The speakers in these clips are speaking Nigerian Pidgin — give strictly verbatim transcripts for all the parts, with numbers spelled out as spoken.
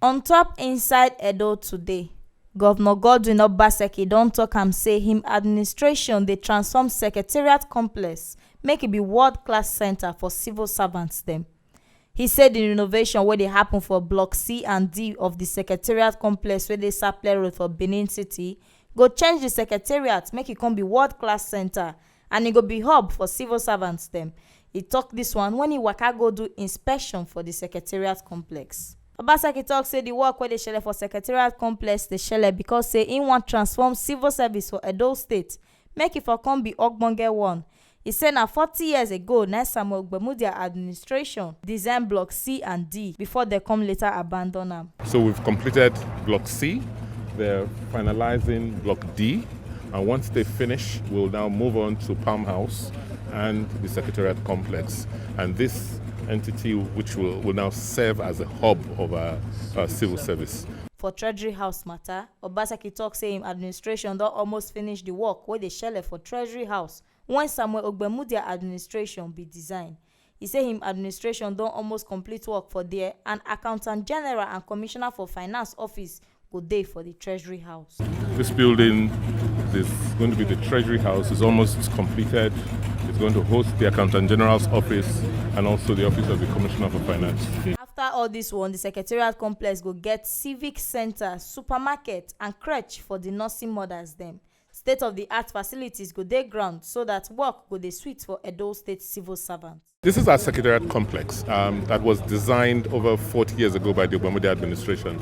On top Inside Edo Today, Governor Godwin Obaseki don talk am say him administration dey transform Secretariat Complex make e be world-class center for civil servants dem. He say the renovation wey dey happen for Block C and D of the Secretariat Complex wey dey Sapele Road for Benin City go change the Secretariat make e come be world-class center and e go be hub for civil servants dem. He talk this one when he waka go do inspection for the Secretariat Complex. Obaseki talk say the work wey dey shele for Secretariat Complex dey shele because say he wan transform civil service for Edo State make e for come be ogbonge one. He say na forty years ago na Samuel Ogbemudia administration design Block C and D before dem come later abandon am. So we've completed Block C. They're finalizing Block D. And once they finish, we'll now move on to Palm House and the Secretariat Complex. And this entity, which will, will now serve as a hub of our, our civil service. For Treasury House matter, Obaseki talk say him administration don almost finish the work wey dey shele for Treasury House when Samuel Ogbemudia administration be design. He say him administration don almost complete work for there, and Accountant General and Commissioner for Finance office go dey for the Treasury House. This building is going to be the Treasury House. It's almost completed. It's going to host the Accountant General's office and also the office of the Commissioner for Finance. After all this one, the Secretariat Complex go get civic center, supermarket, and crèche for the nursing mothers dem. State-of-the-art facilities go dey ground so that work go dey sweet for Edo State civil servants. This is our Secretariat Complex, um, that was designed over forty years ago by the Ogbemudia administration.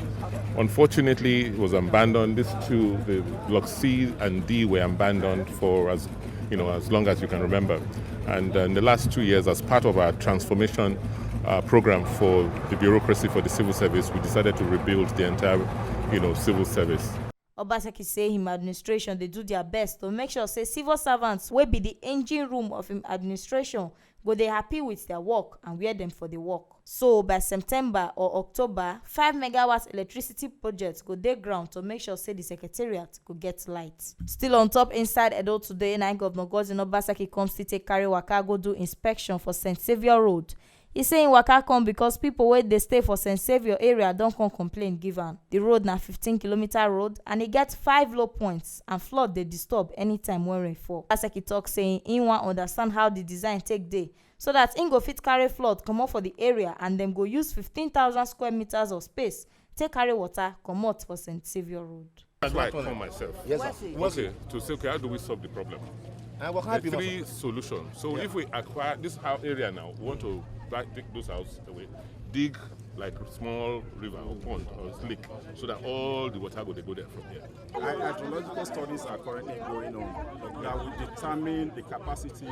Unfortunately, it was abandoned. These two, the Block C and D, were abandoned for as, you know, as long as you can remember. And uh, in the last two years, as part of our transformation uh, program for the bureaucracy for the civil service, we decided to rebuild the entire, you know, civil service. Obaseki say him administration dey do their best to make sure say civil servants wey be the engine room of him administration go dey happy with their work and where dem for dey work. So by September or October, five megawatt electricity project go dey ground to make sure say the Secretariat go get light. Still on top Inside Edo Today, na Governor Godwin Obaseki come still take carry waka go do inspection for Saint Saviour Road. He say him waka come because people wey dey stay for Saint Saviour area don come complain give am. The road na fifteen kilometer road and e get five low points, and flood dey disturb anytime when rain fall. Obaseki talk say him wan understand how the design take dey so that him go fit carry flood comot for the area and dem go use fifteen thousand square meters of space take carry water comot for Saint Saviour Road. That's why I come myself. Yes, sir. Okay, to say, okay, how do we solve the problem? Uh, what kind of people, sir? Three solutions. So if we acquire this house area now, we want to buy, take those houses away, dig like small river or pond or lake, so that all the water go, they go there from here. Hy-, hydrological studies are currently going on that will determine the capacity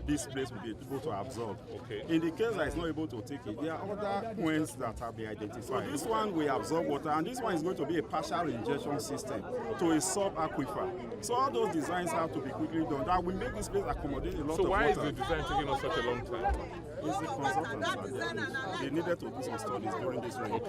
this place will be able to absorb. Okay. In the case that it's not able to take it, there are other points that have been identified. So this one will absorb water, and this one is going to be a partial injection system to a sub-aquifer. So all those designs have to be quickly done. That will make this place accommodate a lot of water. So why is the design taking us such a long time? It's the consultants that they, they needed to do some studies during this rain.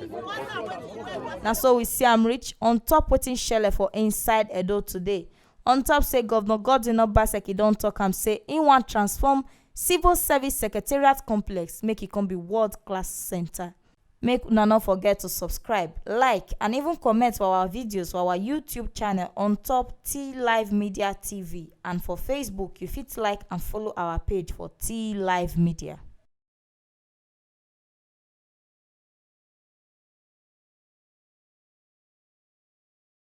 Na so we see am reach on top wetin shele for Inside Edo Today. On top say Governor Godwin Obaseki don talk am say he wan transform Civil Service Secretariat Complex make e come be world class center. Make una no forget to subscribe, like, and even comment for our videos for our YouTube channel on top T Live Media T V, and for Facebook you fit like and follow our page for T Live Media.